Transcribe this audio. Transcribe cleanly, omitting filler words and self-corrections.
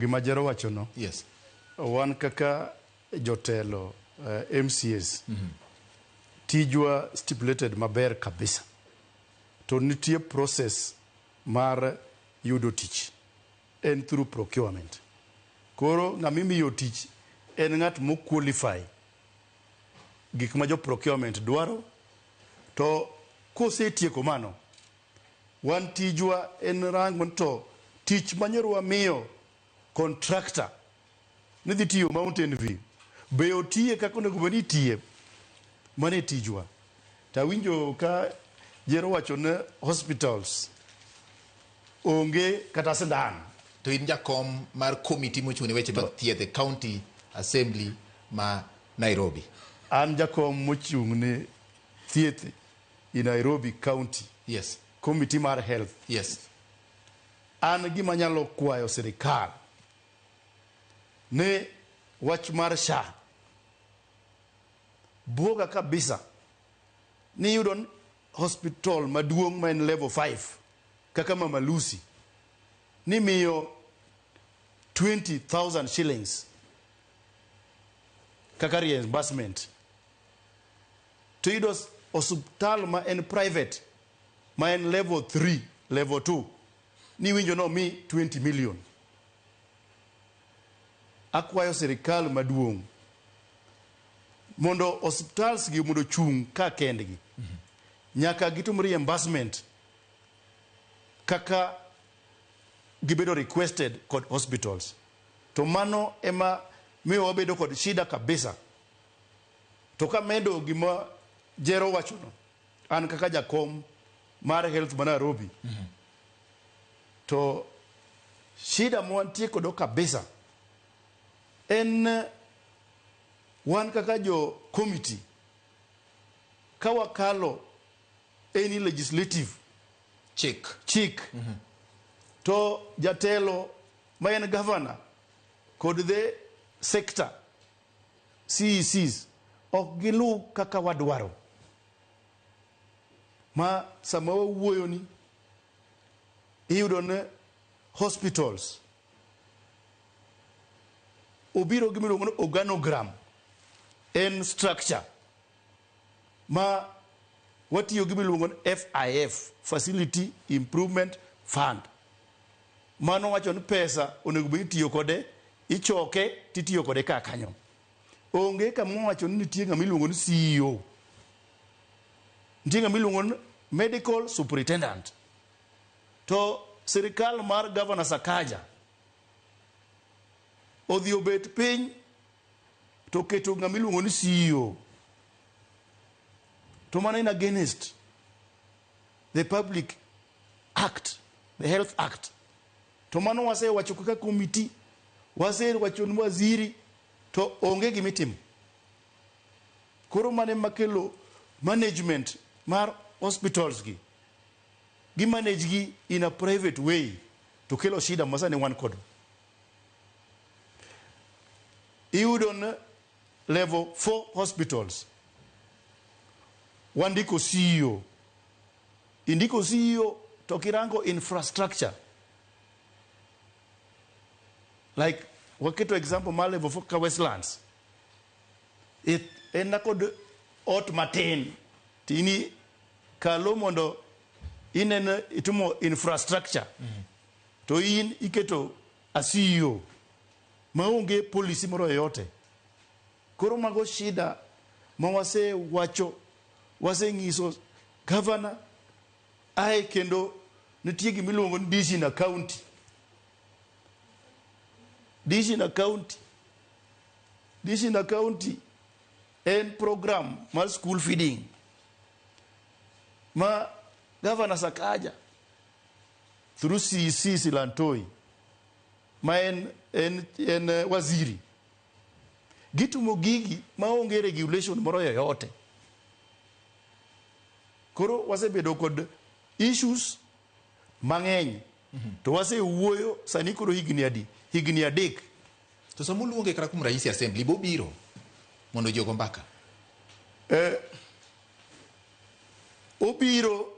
Gima Jero wachono, Yes. wan kaka jotelo MCAs, tijwa stipulated maber kabisa. To nitie process mar yudo tich en through procurement. Koro ng'ama imiyo tich en ng'at mo qualify gik ma jo procurement dwaro to kosetieko mano Wan tijwa en rango ni to tich manyoro wamiyo contractor ni dhi tiyo Mountain View be otiye kaka onego bed ni itiye. Mano e tijwa. To awinjo ka Jero wacho ni hospitals onge kata sindan. To in jakom mar komiti mochung' ne weche mag thieth e County Assembly ma Nairobi. An jakom mochung' ne thieth i Nairobi County. Yes. Committee mar Health. Yes. An gima anyalo kwayo sirikal ni wach mar SHA buoga kabisa ni iyudo ni hospital maduong' ma en level 5 kaka Mama Lucy ni miyo 20,000 shillings kaka reimbursement. To iyudo osuptal ma en private ma en level 3, level 2 ni iwinjo ni omi 20 million. Akwayo sirikal maduong' mondo osiptals gi mondo ochung' ka kendgi nyaka gitim reimbursement kaka gibedo requested kod hospitals. To mano ema miyo wabedo kod shida kabisa. To kamedo gima Jero wachono, an kaka jakom mar health ma Nairobi, to shida mwantie kodo kabisa en wan kaka jo committee ka wakalo any legislative chik chik to jatelo ma en governor kod the sector CECs ok giluw kaka wadwaro. Ma sama wawuoyo ni iyudo ni hospitals obiro gi miluongo ni organogram en structure ma watiyo gi miluongo ni FIF Facility Improvement Fund. Mano wacho ni pesa onego bed itiyo kode, ichoke titiyo kode ka kanyo. Onge kama wacho ni nitie ng'ama iluongo ni CEO. Nitie ng'ama iluongo ni medical superintendent. To sirikal mar Governor Sakaja odhi obet piny to oketo ng'ama iluongo ni CEO. To mano en against the public act, the health act. To mano wasewacho kaka komiti, wasewacho ni waziri to onge gimitimo. Koro mano ema kelo management mar hospitals gi. Gi manage gi in a private way to kelo shida ma sani wan kodo. Iyudo ni level 4 hospitals wandiko CEO. Indiko CEO to kirango infrastructure like waketo example mar level 4 ka Westlands it, en na kod ot matin tini kalo mondo ineno itimo infrastructure to in iketo a CEO maonge policy moro yoyote. Koro mago shida ma wasewacho, waseng'iso governor ae kendo nitie gima iluongo ni dish in a county. Dish in a county. Dish in a county en program mar school feeding ma Governor Sakaja through CEC Silantoi ma en, en, en waziri gitimo gigi maonge regulation moro yoyote. Koro wasebedo kod issues mang'eny to wasewuoyo sani koro higni adi? Higni 3. To sama uluonge kata kuom ranyisi assembly bobiro mondo ji ogo mbaka. Obiro